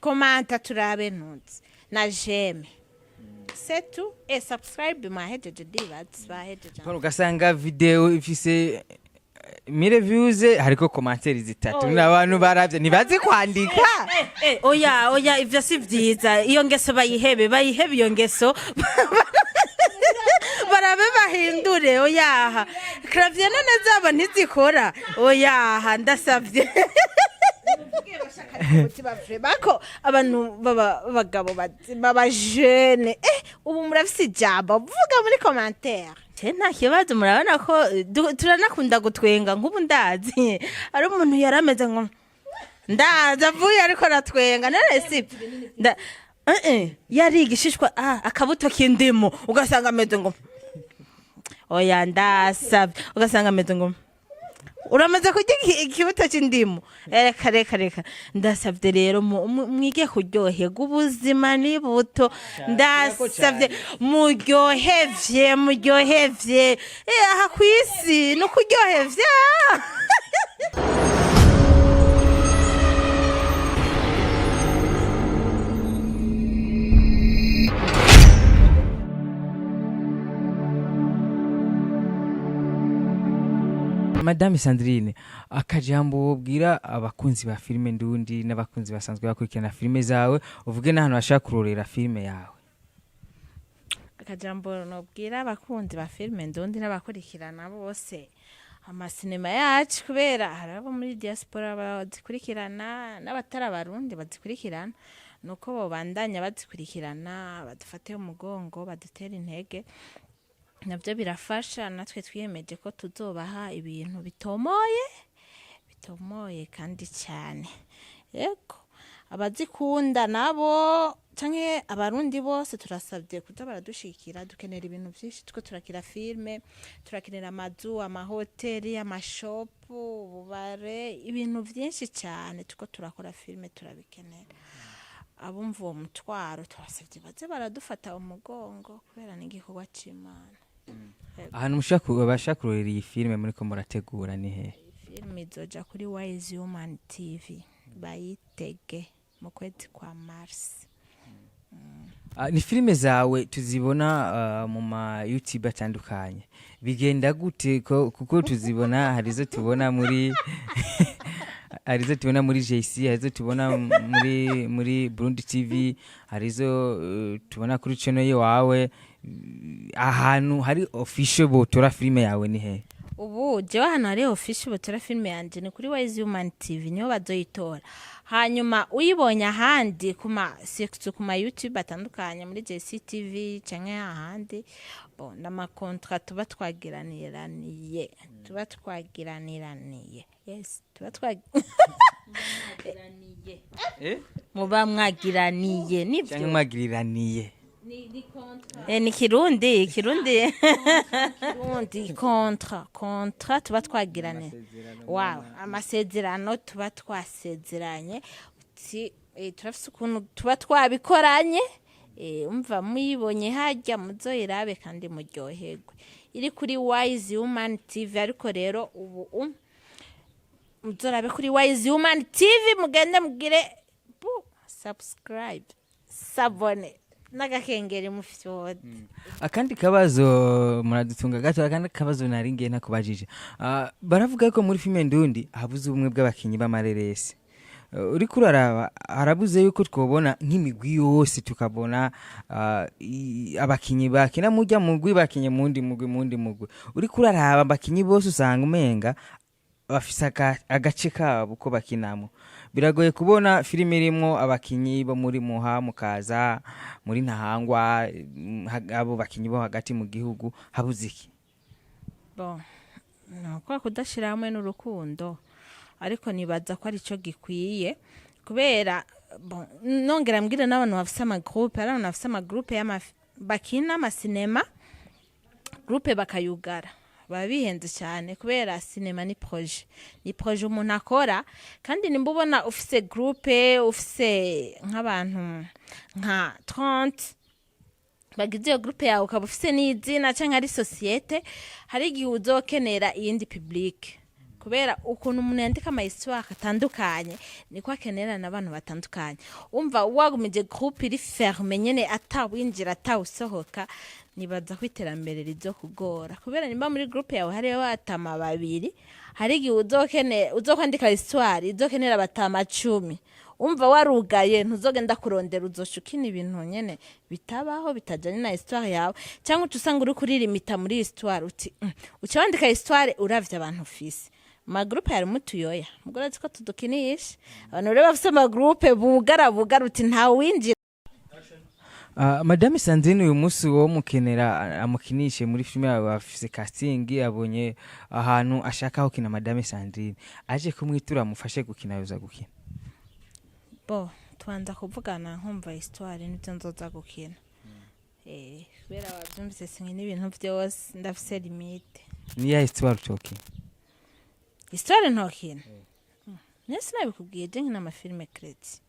Commenta turabe ntuzi na j'aime, c'est tout, et subscribe. Mwahejeje, ndibaza bahejeje. Paul, ugasanga video ifise 1000 views, hariko commentaires zitatu n'abantu baravye ntibazi kwandika. Oya, oya, ivyo si vyiza. Iyo ngeso bayihebe, bayihebe iyo ngeso, barabe bahindure. Oyaha, clavier none zabo ntizikora. Oyaha, ndasavye. Bako abantu baba abagabo baba jene, ubu murafise ijambo, vuga muri commentaire. Je nta kibazo. Murabona ko turanakunda gutwenga. Nk'ubu ndazi ari umuntu yarameze ngo ndaza avuye ariko aratwenga. None si yari igishishwa, akabuto k'indimu, ugasanga ameze ngo oya, ndasabye, ugasanga ameze ngo uramaze kurya ikibuto cy'indimu. Reka, reka, reka, ndasabye rero mwige kuryoherwa. Ubuzima ni buto, ndasabye muryohevye, muryohevye. Aha ku isi ni ukuryohevya. Madame Sandrine, akajambo wobwira abakunzi ba filime ndundi n'abakunzi basanzwe bakurikirana filime zawe, uvuge n'ahantu bashaka kurorera filime yawe. Akajambo nobwira abakunzi ba filime ndundi n'abakurikirana bose amasinema yacu, kubera hari abo muri diaspora bazikurikirana n'abatari abarundi bazikurikirana, nuko bobandanya bazikurikirana, badufate umugongo, badutere intege, nabyo birafasha. Natwe twiyemeje ko tuzobaha ibintu bitomoye, bitomoye kandi cyane. Yego, abazikunda nabo canke abarundi bose, turasabye kuza baradushikira. Dukenera ibintu byinshi two turakira filme, turakenera amazu, amahoteli, amashopu, ububare, ibintu byinshi cyane. Tuko turakora filme, turabikenera. Abumva uwo mutwaro, turasabye baze baradufata umugongo, kubera ni igikorwa c'Imana. Ahantu bashaka kurorera iyi filime muriko murategura ni hehe? Filime izoja kuri Wise Human TV, bayitege mu kwezi kwa Mars. Ah, ni filime zawe tuzibona mu ma YouTube atandukanye, bigenda gute kuko tuzibona, hari izo tubona muri JC, hari izo tubona muri Burundi TV, hari izo tubona kuri channel yawe. Ahantu hari official botora filime yawe ni he? Ubu jewe ahantu hari official batora filime yanje ni kuri Wise Human TV, niho bazoyitora. Hanyuma uyibonye ahandi kuma surtout kuma YouTube atandukanye, muri JCTV canke ahandi, bon, n'amakontra tuba twagiraniraniye, tuba twagiraniraniye, yes, tuba twag Muba mwagiraniye nibyo. Canke mwagiriraniye? Ni Kirundi, Kirundi. Kirundi, contrat tuba twagiranye, wow, amasezerano tuba twasezeranye uti turafise ukuntu tuba twabikoranye. Umva, muyibonye hajya muzoyirabe kandi muryoherwe. Iri kuri Wise Human TV, ariko rero ubu muzorabe kuri Wise Human TV, mugende mugire bu subscribe, s'abonner n'agakengeri mufyode. Akandi kabazo, muradutunga gato, akandi kabazo nari ngiye ntakubajije. Baravuga ko muri filime ndundi habuze ubumwe bw'abakinyi b'amareresi. Uriko uraraba harabuze yuko twobona nk'imigwi yose, tukabona abakinyi bakina mujya mugwi, bakinye mundi mugwi, mundi mugwi. Uriko uraraba abakinyi bose usanga umenga bafise agace kabo ko bakinamo. Biragoye kubona filime irimwo abakinyi bo muri Muha, mukaza muri Ntahangwa, abo bakinyi bo hagati mu gihugu. Habuze iki? Bon, ni uko kudashyira hamwe n'urukundo, ariko nibaza ko aricyo gikwiye kubera, bon, nongera mbwira n'abantu bafise amagroupe, hari abantu bafise amagroupe bakina amasinema, groupe bakayugara, baba bihenze cyane, kubera sinema ni projet, ni projet umuntu akora. Kandi nimba ubona ufise groupe, ufise nk'abantu nka 30 bagize iyo groupe yawe, ukaba ufise n'izina cyangwa ari société, hari igihe uzokenera iyindi public. Kubera ukuntu umuntu yandika ama histoire atandukanye, niko akenera n'abantu batandukanye. Umva, wagumije groupe iri fermé nyene, atawinjira atawusohoka, nibaza ko iterambere rizokugora, kubera nimba muri groupe yawe hariyo batama babiri, hari igihe uzokwandika histoire izokenera abatama 10. Umva, warugaye, ntuzogenda kurondera, uzoca ukina ibintu nyene bitabaho, bitajanye na histoire yawe, cyangwa uca usanga uri kuririmita muri histoire, uti uca wandika histoire uravye abantu ufise. Ma groupe harimo utuyoya, mugore ko tudukinisha abantu rero bafise ama groupe bugara bugara, uti ntawinjira. Madame Sandrine, uyu munsi wo mukenera amukinishe muri filime yawe, afise casting, abonye ahantu ashaka ho kina Madame Sandrine, aje kumwitura amufashe gukina, yoza gukina? Bo tubanza kuvugana, nkumva histoire n'ibyo nzoza gukina, kubera wabyumvise, sinkina ibintu byose, ndafise limite. Niya histoire utokina? Histoire ntokina? Niyo sinabikubwiye, je nkina ama films chrétiens,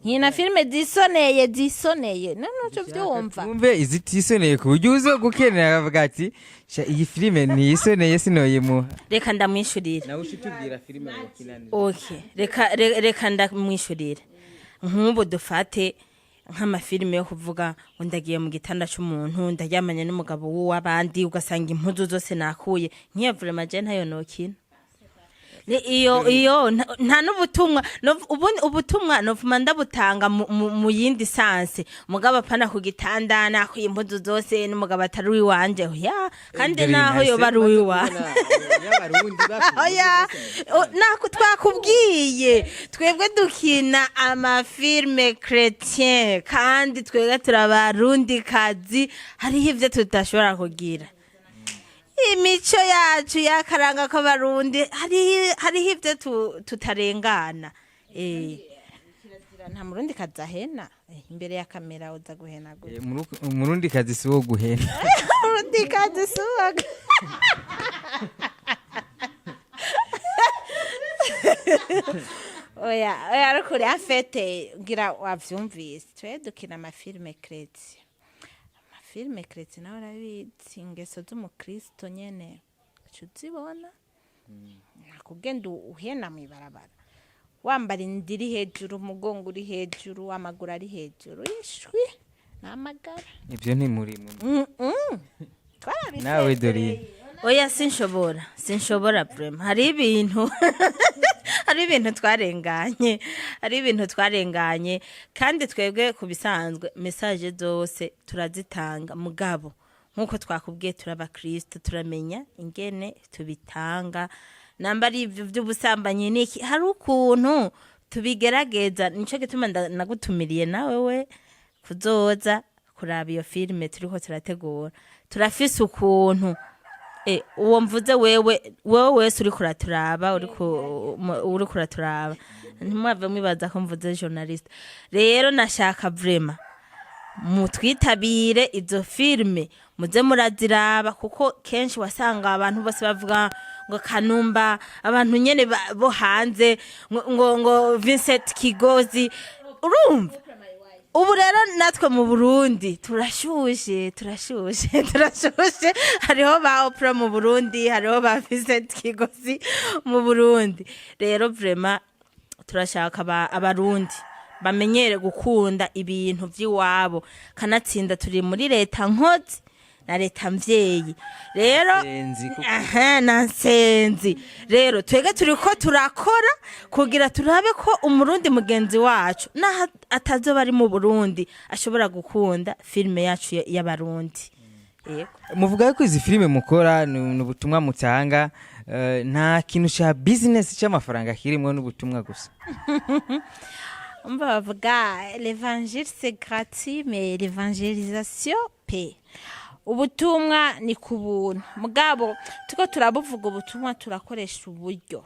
nkina filime zisoneye, zisoneye, none uco vyumva. Twumve izitisoneye, ku buryo uzo gukenera akavuga ati: "Sha, iyi filime ntiyisoneye, sinoyimuha." Reka ndamwishurira. Nawe ushitubwira filime wokina. Okay, reka reka ndamwishurira. Nk'ubu dufate nk'amafilime yo kuvuga ngo ndagiye mu gitanda c'umuntu, ndaryamanye n'umugabo w'uw'abandi, ugasanga impuzu zose nakuye, nk'iyo vraiment je ntayo nokina. Iyo nta n'ubutumwa ubundi ubutumwa novuma ndabutanga mu yindi sens, mugabo apana ku gitanda nakuye impuzu zose n'umugabo atari uwiwanje, oya. Kandi naho yoba ari uwiwanje, oya. Nako twakubwiye, twebwe dukina ama films chrétiens, kandi twebwe turabarundi kazi, hariho ivyo tudashobora kugira. Imico yacu yakaranga k'abarundi, hariho ivyo tutarengana. Nta murundi kazahena imbere ya kamera, uza guhena gute? Umurundi kazi si wo guhena. Murundi kazi subaga. Oya oya, ariko uri afete ngira wavyumvise, twe dukina ama films chrétiens, ama films chrétiens nawe urabizi, ingeso z'umukristo nyene uca uzibona. Nakugenda uhena mw'ibarabara, wambara inda iri hejuru, umugongo uri hejuru, amaguru ari hejuru, ishwi n'amagara. Ibyo ntimurimo. Twarabisezereye. Nawe Dorine? Oya, sinshobora, sinshobora vraiment. Hari ibintu twarenganye, hari ibintu twarenganye. Kandi twebwe ku bisanzwe message zose turazitanga, mugabo nk'uko twakubwiye, turabakristo, turamenya ingene tubitanga. Namba ari ibyo by'ubusambanyi niki, hari ukuntu tubigerageza. Nico gituma nagutumiriye nawe we kuzoza kuraba iyo filime turiko turategura. Turafise ukuntu uwo mvuze wewe, wewe wese uriko uraturaba, uriko uraturaba, ntimwave mwibaza ko mvuze journaliste. Rero nashaka vraiment mutwitabire izo filime, muze muraziraba, kuko kenshi wasanga abantu bose bavuga ngo Kanumba, abantu nyene bo hanze ngo Vincent Kigozi. Urumva, ubu rero natwe mu Burundi turashushe, turashushe, turashushe. Hariho ba Oprah mu Burundi, hariho ba Vincent Kigozi mu Burundi. Rero vraiment turashaka abarundi bamenyere gukunda ibintu vy'iwabo. Kanatsinda turi muri leta nkozi na leta mvyeyi rero. Nsenzi Aha, na nsenzi. Rero twege turiko turakora kugira turabe ko umurundi mugenzi wacu, naho atazoba ari mu Burundi, ashobora gukunda filime yacu y'abarundi. Yego. Muvuga ko izi filime mukora ni ubutumwa mutanga, nta kintu cya business cy'amafaranga kirimo, n'ubutumwa gusa? Umva, bavuga l'évangile c'est gratuit, mais l'évangélisation paie. Ubutumwa ni ku buntu, mugabo tuko turabuvuga ubutumwa, turakoresha uburyo.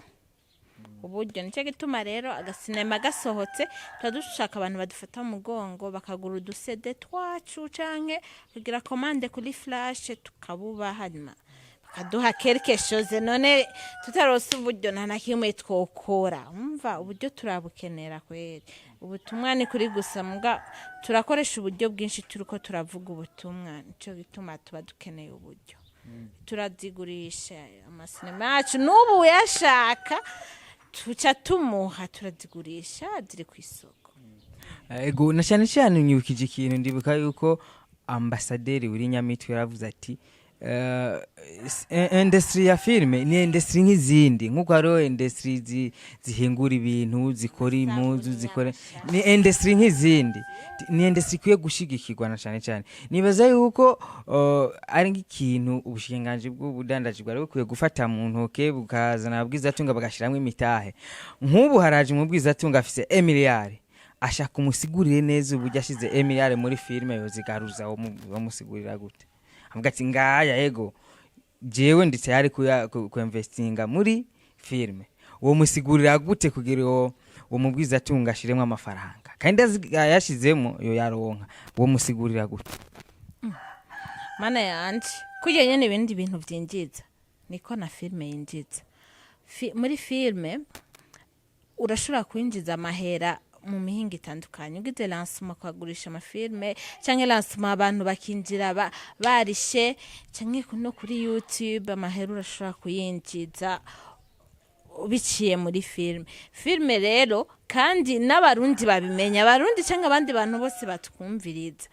Uburyo nicyo gituma rero agasinema gasohotse, tuba dushaka abantu badufata mu mugongo, bakagura udu CD twacu canke kugira commande kuri flash, tukabuba, hanyuma bakaduha quelque chose. None tutarose uburyo, nta na kimwe twokora. Umva, uburyo turabukenera kweri. Ubutumwa ni kuri gusa, muga turakoresha uburyo bwinshi turiko turavuga ubutumwa, nico gituma tuba dukeneye uburyo. Turazigurisha amasinema yacu. N'ubu uyashaka tuca tumuha, turazigurisha, ziri ku isoko. Ego, na cyane cyane nyibukije ikintu. Ndibuka yuko ambasaderi uri Nyamitwe yaravuze ati industry ya filime ni industry nk'izindi, nk'uko hariho industry zihingura ibintu, zikora impuzu, zikora, ni industry nk'izindi. Ni industry ikwiye gushigikirwa. Na cyane cyane nibaza yuko ari nk'ikintu ubushikiranganji bw'ubudandaji bwari bukwiye gufata mu ntoke, bukazana ababwizatunga bagashyiramo imitahe. Nk'ubu haraje umubwizatunga afise emiliyari, ashaka umusigurire neza uburyo ashize emiliyari muri filime yozigaruza. Wamusigurira gute? Avuga ati: "Ngaya, ego, jewe ndi tayari kuinvestinga muri filime." Uwo musigurira gute kugira uwo mubwizatunga ashiremo amafaranga, kandi yashizemo yo yaronka? Uwo musigurira gute? Mana yanje, kurya nyene ibindi bintu vyinjiza niko na filime yinjiza. Muri filime urashobora kwinjiza amahera mu mihinga itandukanye. Ugize lancement, ukagurisha amafilme, canke lancement abantu bakinjira barishe, canke no kuri YouTube, amahera urashobora kuyinjiza biciye muri filime. Filime rero, kandi n'Abarundi babimenya, Abarundi cyangwa abandi bantu bose batwumviriza,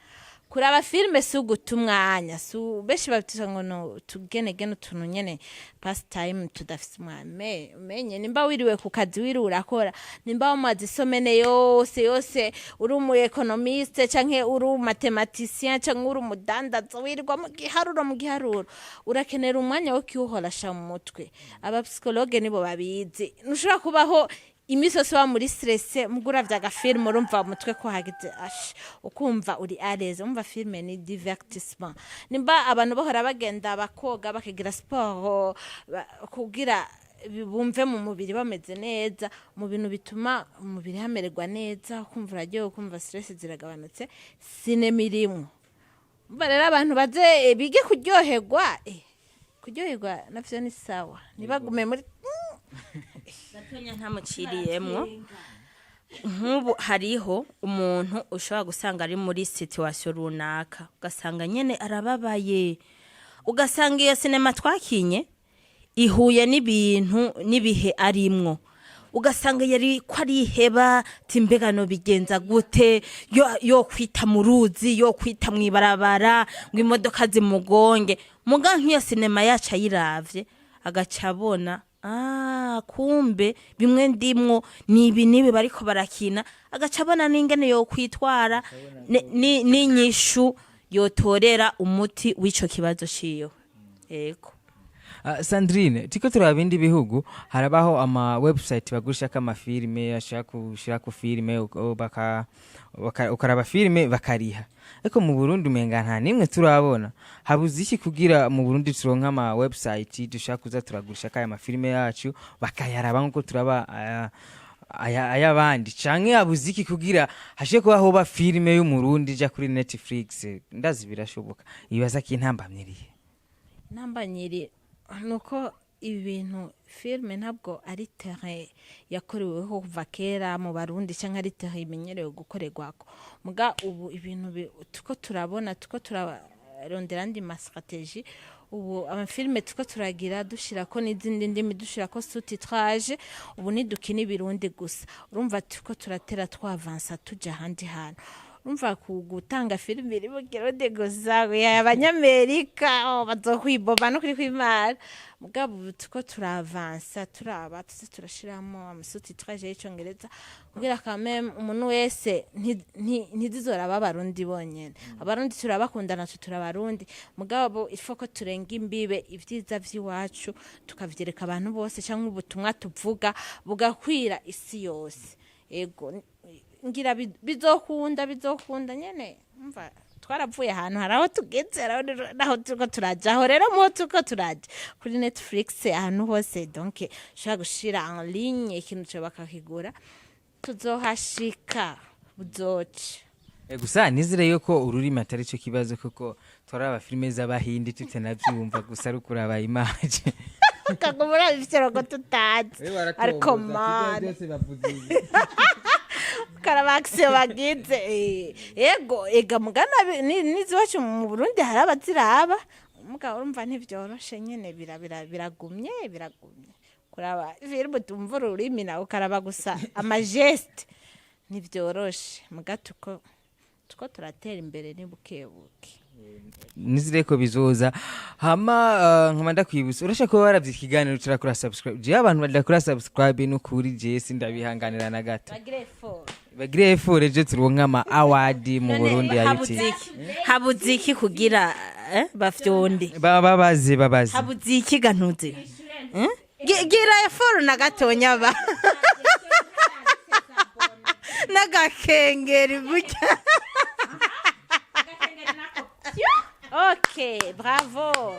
kuraba filime si uguta umwanya. Si benshi babita ngo no tugenegene, utuntu nyene passe-temps tudafise umwanya. Umenye nimba wiriwe ku kazi, wiriwe urakora, nimba wamaze isomene yose yose uri umu économiste canke uri umu mathématicien canke uri umudandaza, wirirwa mu giharuro, mu giharuro, urakenera umwanya wo kiwuhorasha mu mutwe. Aba psychologue nibo babizi. Ntushobora kubaho imisi yose uba muri stress. Muga uravye agafilme, urumva mu mutwe ko hagize ash, ukumva uri à l'aise. Umva, filme ni divertissement. Nimba abantu bahora bagenda bakoga, bakagira siporo, kugira bumve mu mubiri bameze neza, mu bintu bituma umubiri hamererwa neza, ukumva uraryohewe, ukumva stress ziragabanutse, sinema irimwo. Umva rero, abantu baze bige kuryoherwa, kuryoherwa navyo ni sawa, ntibagume muri Gatonya ntamuciriyemwo. Nk'ubu hariho umuntu ushobora gusanga ari muri situation runaka, ugasanga nyene arababaye, ugasanga iyo sinema twakinye ihuye n'ibintu n'ibihe arimwo, ugasanga yari ko ariheba, ti: "Mbega no bigenza gute?" Yo kwita mu ruzi, yo kwita mw'ibarabara ngo imodoka zimugonge. Muga nk'iyo sinema yacu ayiravye, agaca abona: "Ah, kumbe bimwe ndimwo ni ibi n'ibi bariko barakina." Agaca abona n'ingene yo kwitwara n'inyishu yotorera umuti w'ico kibazo ciwe. Yego. Sandrine, tiko turaba ibindi bihugu, harabaho ama website bagurishako amafilime, ashaka gushira ku filime, ukaraba filime bakariha. Ariko mu Burundi umenga nta nimwe turabona. Habuze iki kugira mu Burundi turonke ama website dushaka kuza turagurisha aya mafilime yacu, bakayaraba nkuko turaba ay'abandi? Canke habuze iki kugira hashe kuba hoba filime y'Umurundi ija kuri Netflix? Ndazi birashoboka. Ibaza ko intambamyiriye. Ntambanyiri nuko ibi bintu, filime ntabwo ari terrain yakoreweho kuva kera mu Barundi, cyangwa ari terrain imenyerewe gukorerwako. Muga ubu ibintu tuko turabona, tuko turarondera andi ma stratégie. Ubu amafilime tuko turagira, dushirako n'izindi ndimi, dushirako sous-titrage. Ubu ntidukina Ibirundi gusa. Urumva, tuko turatera twavansa, tuja ahandi hantu. Urumva, ku gutanga filime iri mu Kirundi gusa, ya Abanyamerika, oh, bazokwiboba no kuri kwimana. Mugabo ubu tuko turavansa, turaba tuze turashiramo ama sous-titrage y'Icongereza, kugira quand même umuntu wese ntizizoraba Abarundi bonyene. Abarundi turabakunda, natwe turabarundi, mugabo ifo ko turenga imbibe, ivyiza vy'iwacu tukavyereka abantu bose, cyangwa ubutumwa tuvuga bugakwira isi yose. Ego, ngira bizokunda, bizokunda nyene. Umva, twaravuye ahantu, hari aho tugeze, hari naho turiko turaja. Aho rero muho turiko turaja kuri Netflix, ahantu hose, donc ushobora gushira en ligne ikintu cawe bakakigura, tuzohashika, buzoca. Gusa nizere yuko ururimi atari cyo kibazo, kuko twaraba filime z'Abahindi tutanavyumva, gusa ari ukuraba image. Ukaguma uraba ifyorogo tutazi, ariko mana, ukaraba action bagize. Yego, ega mugana n'iziwacu mu Burundi hari abaziraba. Mugabo urumva ntibyoroshe nyene, biragumye, biragumye kuraba filime utumva ururimi, nawe ukaraba gusa ama gestes, ntibyoroshe. Muga tuko turatera imbere, ni buke buke. Nizire ko bizoza. Hama nkaba ndakwibutsa, urashaka kuba waravye ikiganiro, turakora subscribe. Jewe abantu badakora subscribe n'ukuri jewe sindabihanganira na gato. Bagire effort. Bagire effort, ejo turonke ama award mu Burundi ya Habuze YouTube. iki? Habuze iki kugira bafyonde? Babaze, babaze. Habuze iki gantuze? Gira effort na gatonya ba n'agakengeri burya. Ok, bravo.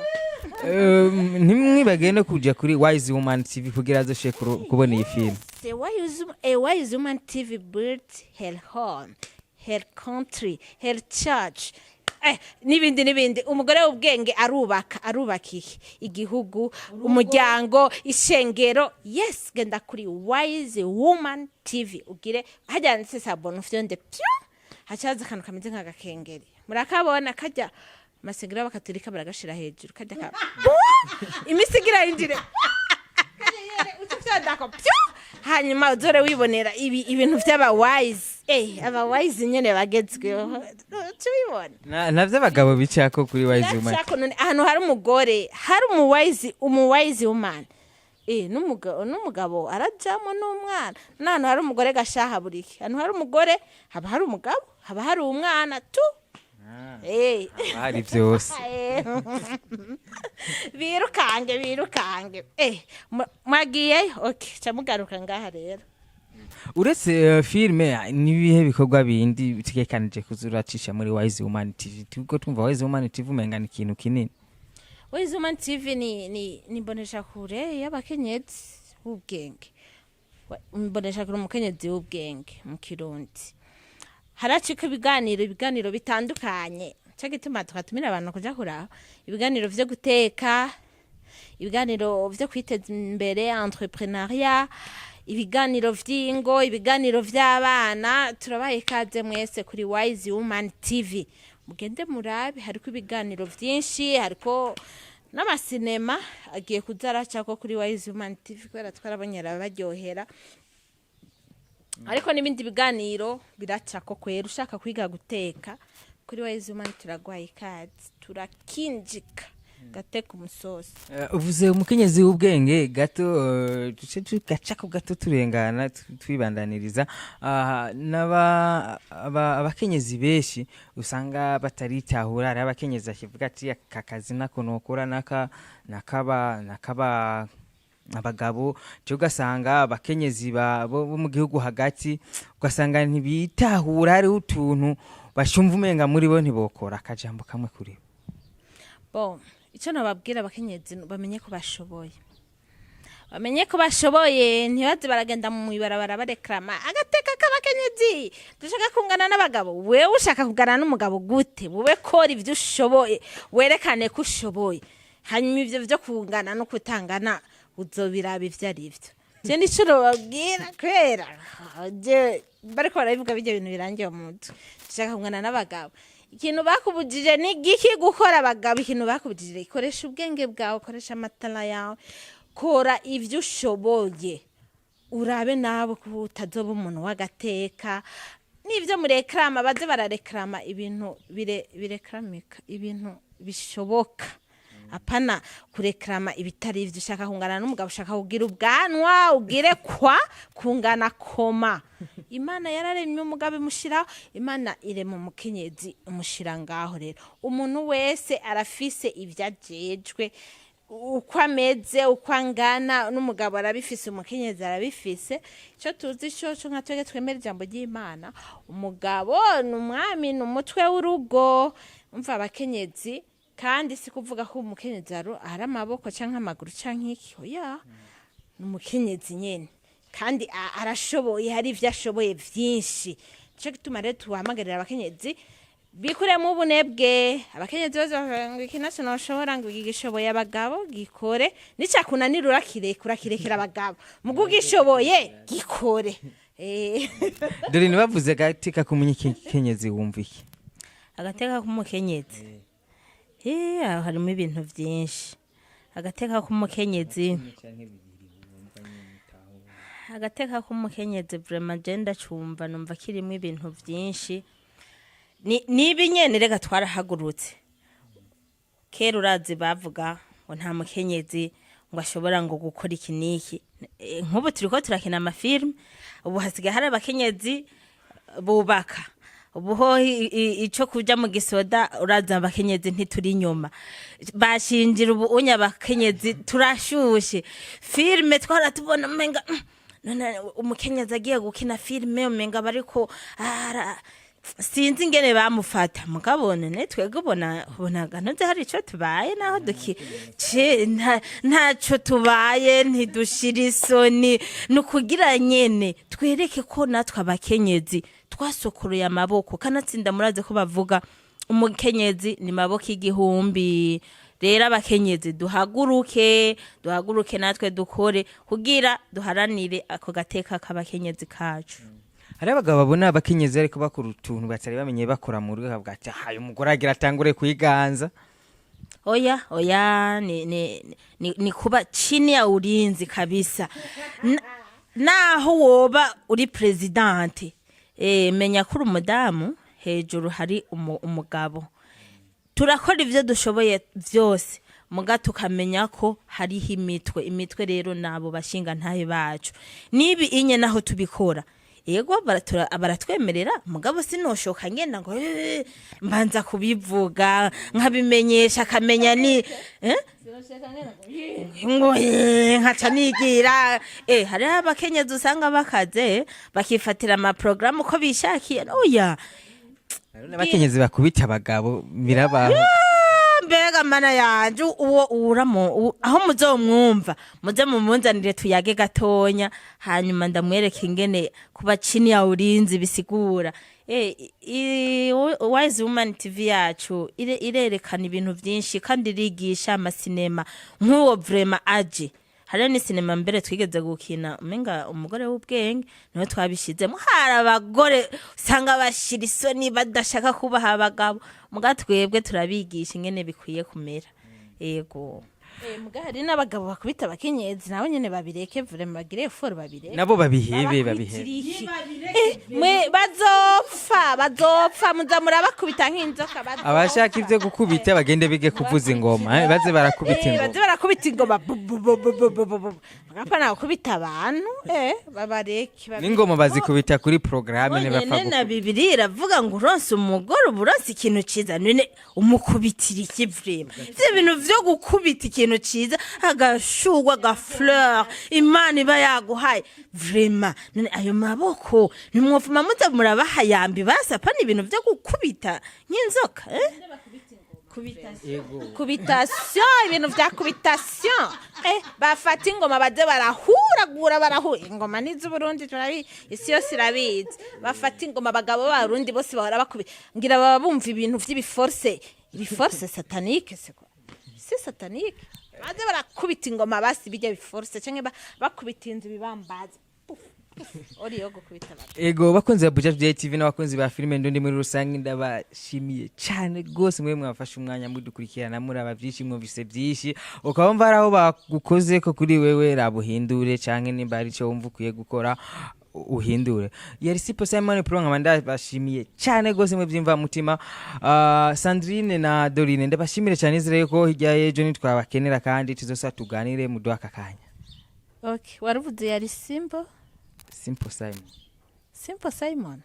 Ntimwibagire no kuja kuri Wise Woman TV kugira azoshe kubona iyi film. The Wise Woman TV built her home, her country, her church. N'ibindi n'ibindi. Umugore w'ubwenge arubaka, arubaka iki? Igihugu, umuryango, ishengero. Yes, genda kuri Wise Woman TV ugire hajya handitse s'abonner, ufyonde pyu, hacaza akantu kameze nk'agakengeri. Murakabona kajya amasengero y'abakatolika baragashira hejuru, kajya ka imisigira yinjire ucufyondako pyu, hanyuma uzore wibonera ibi ibintu vy'aba wise, aba wise nyene bagezweho, tubibona. Navyo abagabo bicako kuri Wise Woman? Biracako. None ahantu hari umugore, hari umuwise, umuwise woman, n'umugabo arajamo n'umwana. N'ahantu hari umugore gashaha buriki, ahantu hari umugore haba hari umugabo, haba hari umwana tu. Haba hari vyose. Birukange, birukange. Mwagiyeyo, okay, ca mugaruka ngaha rero. Uretse filme, n'ibihe bikorwa bindi bitegekanije kuzuracisha muri Wise Woman TV? Turiko twumva Wise Woman TV umenga ni ikintu kinini. Wise Woman TV ni imboneshakure y'abakenyezi b'ubwenge. Imboneshakure umukenyezi w'ubwenge mu Kirundi. Haracika ibiganiro bitandukanye, cyo gituma tukatumira abantu kuja kuraba ibiganiro vyo guteka, ibiganiro vyo kwiteza imbere, entrepreneuriat, ibiganiro vy'ingo, ibiganiro vy'abana. Turabaye ikaze mwese kuri Wise Woman TV, mugende murabe, hariko ibiganiro vyinshi, hariko n'amasinema agiye kuza aracako kuri Wise Woman TV, kubera twarabonye arabaryohera. Ariko n'ibindi biganiro biracako kwera. Ushaka kwiga guteka, kuri Wise Woman turaguhaye ikaze, turakinjika gateka umusosi. Uvuze umukenyezi w'ubwenge gato, duce tugacako gato, turengana twibandaniriza. Ah, abakenyezi benshi usanga bataritahura. Hariho abakenyezi akivuga ati aka kazi nako nokora naka nakaba abagabo cyo, ugasanga abakenyezi bo mu gihugu hagati ugasanga ntibitahura, hariho utuntu bashumva umenga muri bo ntibokora. Akajambo kamwe kuri bo. Bon, icyo nababwira abakenyezi, bamenye ko bashoboye, bamenye ko bashoboye, ntibaze baragenda mu ibarabara barekrama agateka k'abakenyezi, dushaka kungana n'abagabo. Wewe ushaka kungana n'umugabo gute? Wowe kora ibyo ushoboye, werekane ko ushoboye, hanyuma ibyo byo kungana no kutangana uzobiraba ibyo ari byo. Je nico nobabwira, kubera je bariko barabivuga bijya bintu birangiye mu mutwe. Dushaka kungana n'abagabo, ikintu bakubujije ni giki? Gukora abagabo, ikintu bakubujije? Koresha ubwenge bwawe, koresha amatara yawe, kora ibyo ushoboye, urabe nawe ko utazoba umuntu w'agateka. N'ibyo murekrama, baze bararekrama ibintu birekramika, ibintu bishoboka, apana kurekrama ibitari ivyo. Ushaka kungana n'umugabo, ushaka kugira ubwanwa, ugire kwa kungana koma. Imana yararemye umugabo imushiraho, Imana irema umukenyezi imushira ngaho. Rero umuntu wese arafise ivyo ajejwe, uko ameze, uko angana, n'umugabo arabifise, umukenyezi arabifise. Icyo tuzi cyo nka twebwe twemera ijambo ry'Imana, umugabo ni umwami, ni umutwe w'urugo. Umva, abakenyezi kandi si kuvuga ko umukenyezi ari amaboko canke amaguru canke iki, oya, ni umukenyezi nyene kandi arashoboye, hari ivyo ashoboye vyinshi. Nico gituma rero tuhamagarira abakenyezi bikuremo ubunebwe. Abakenyezi bose bavuga ngo iki naco noshobora, ngo iki gishoboye abagabo, gikore. Nicakunanira urakireka, urakirekera abagabo, mugo ugishoboye gikore. Dore ntibavuze agateka k'umunyekenyezi, wumva iki? Agateka k'umukenyezi. Aho harimo ibintu vyinshi. Agateka k'umukenyezi, agateka k'umukenyezi vraiment je ndacumva, numva kirimo ibintu vyinshi. Nibi nyene reka twarahagurutse kera. Urazi bavuga ngo nta mukenyezi ngo ashobora ngo gukora iki n'iki. Nk'ubu turiko turakina amafilme, ubu hasigaye hari abakenyezi bubaka. Ubu ho ico kuja mu gisoda, uraza abakenyezi ntituri inyuma, bashingira. Ubu unya abakenyezi turashushe. Filme twara tubona umenga none umukenyezi agiye gukina filme umenga bariko sinzi ingene bamufata. Mugabo none twebwe ubona ubonaga ntuzi hari ico tubaye naho duki ntaco tubaye, ntidushira isoni. Ni ukugira nyene twereke ko natwe abakenyezi twasokoroye amaboko. Kanatsinda murazi ko bavuga umukenyezi ni maboko igihumbi. Rero abakenyezi duhaguruke, duhaguruke natwe dukore kugira duharanire ako gateka k'abakenyezi kacu. Hari abagabo babona abakenyezi ariko bakora utuntu batari bamenye bakora mu rugo, bakavuga ati: "Haye, umugore agira atangure kwiganza." Oya, oya, ni kuba chini ya ulinzi kabisa. Naho woba uri présidente, menya ko uri umudamu, hejuru hari umugabo. Turakora ivyo dushoboye vyose, muga tukamenya ko hariho imitwe. Imitwe rero nabo bashinga ntahe bacu. Nibi inye naho tubikora, yego, baratwemerera, mugabo sinoshoka ngenda ngo mbanza kubivuga, nkabimenyesha, akamenya ni ngo nkaca nigira. Hariho abakenyezi usanga bakaze bakifatira amaprogaramu uko bishakiye. Oya. Hari n'abakenyezi bakubita abagabo, birabaho. Mbega mana yanje, uwo uramo aho muzomwumva, muze mumunzanire tuyage gatonya, hanyuma ndamwereke ingene kuba chini ya ulinzi bisigura. Wise Woman TV yacu irerekana ibintu vyinshi kandi irigisha amasinema nk'uwo vraiment aje. Hariho ni sinema mbere twigeze gukina, umenga umugore w'ubwenge niwe twabishizemo. Hari abagore usanga bashira isoni, badashaka kubaha abagabo, muga twebwe turabigisha ingene bikwiye kumera. Yego. Muga hari n'abagabo bakubita abakenyezi, nabo nyene babireke vraiment, bagire effort babireke. Nabo babihebe, babihebe. Babakubitira iki? Mwe bazopfa, bazopfa, muza murabakubita nk'inzoka, bazopfa. Abashaka ivyo gukubita bagende bige kuvuza ingoma, baze barakubita ingoma. Baze barakubita ingoma, bu, bu, bu, bu, bu, bu, bu, bu. Bagapfa gukubita abantu, babareke babireke. N'ingoma bazikubita kuri porogaramu, ntibapfa Bonyene na gukubita. Bibiri iravuga ngo uronse umugore uba uronse ikintu ciza. None umukubitira iki vraiment? Ivyo bintu vyo gukubita ikintu ciza, agashurwa, agafleur Imana iba yaguhaye vraiment, none ayo maboko nimwofuma muza murabahayambi basapa. Ni ibintu vyo gukubita nk'inzoka? Kubitation, ibintu vya kubitation, bafata ingoma baze barahuragura, barahura ingoma n'iz'Uburundi, turabi isi yose irabizi. Bafata ingoma, abagabo b'Abarundi bose bahora bakubi ngira baba bumva ibintu vy'ibiforce, ibiforce satanique, c'est quoi, c'est satanique. Baze barakubita ingoma basi bijya biforce, canke bakubita inzu ibibambazi. Puf, puf, ori yo gukubita abantu. Ego, bakunzi ba Buja Today TV n'abakunzi ba filime ndundi muri rusange, ndabashimiye cyane rwose mwe mwafashe umwanya mudukurikirana, muraba byinshi, mwumvise byinshi. Ukaba wumva hari aho bagukoze ko kuri wewe, rabuhindure, canke nimba hari icyo wumva ukwiye gukora uhindure. Yari Sipo Simon Pro, nkaba ndabashimiye cyane rwose mwe byimva mutima. Sandrine na Dorine, ndabashimire cyane. Nizere ko hirya y'ejo nitwabakenera kandi tuzosa tuganire, muduha aka kanya. Okay, waruvuze yari Simbo? Simple Simon. Simple Simon.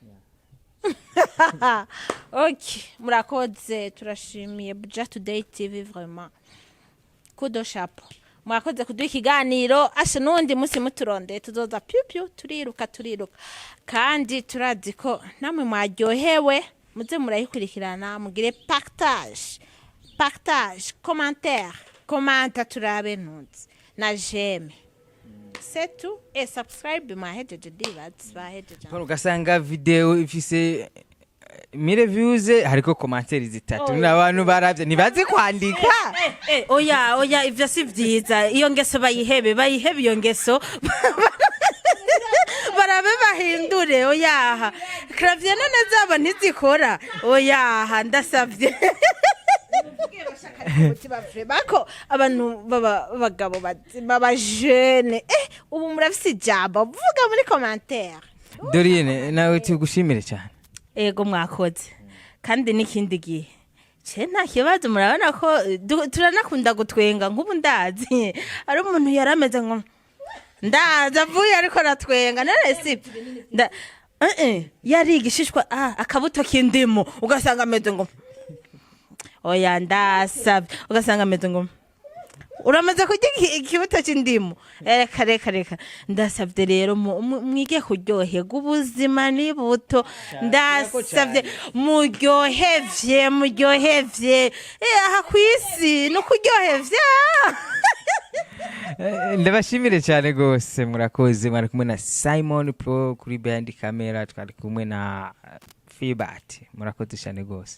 Ok, murakoze, turashimiye Buja Today TV vraiment. Kudo chapeau. Murakoze kuduha ikiganiro. Asha n'uwundi munsi muturondeye tuzoza piu piu, turiruka, turiruka. Kandi turazi ko namwe mwaryohewe, muze murayikurikirana, mugire partage, partage, commentaire, commenta turabe ntunze na j'aime. C'est tout. Et subscribe mwahejeje, ndibaza bahejeje. Paul, ugasanga video ifise mille views hariko commentaires zitatu n'abantu baravye ntibazi kwandika. Oya, oya, ivyo si vyiza. Iyo ngeso bayihebe, bayihebe iyo ngeso, barabe bahindure. Oyaha, clavier none zabo ntizikora. Oyaha, ndasavye. Umutima vraiment ko abantu b'abagabo b'abajene, ubu murafise ijambo, vuga muri commentaire. Dorine, nawe tugushimire cyane. Ego, mwakoze, kandi n'ikindi gihe ce nta kibazo. Murabona ko turanakunda gutwenga. Nk'ubu ndazi ari umuntu yari ameze ngo ndaza avuye ariko aratwenga, none si yari igishishwa, akabuto k'indimu, ugasanga ameze ngo oya ndasabye, ugasanga ameze ngo uramaze kurya ikibuto cy'indimu. Reka reka reka, ndasabye rero mwige kuryoherwa, ubuzima ni buto. Ndasabye muryohevye, muryohevye. Aha ku isi ni ukuryohevya. Ndabashimire cyane rwose, murakoze. Mwari kumwe na Simon Pro kuri behind camera, twari kumwe na Fibat. Murakoze cyane rwose.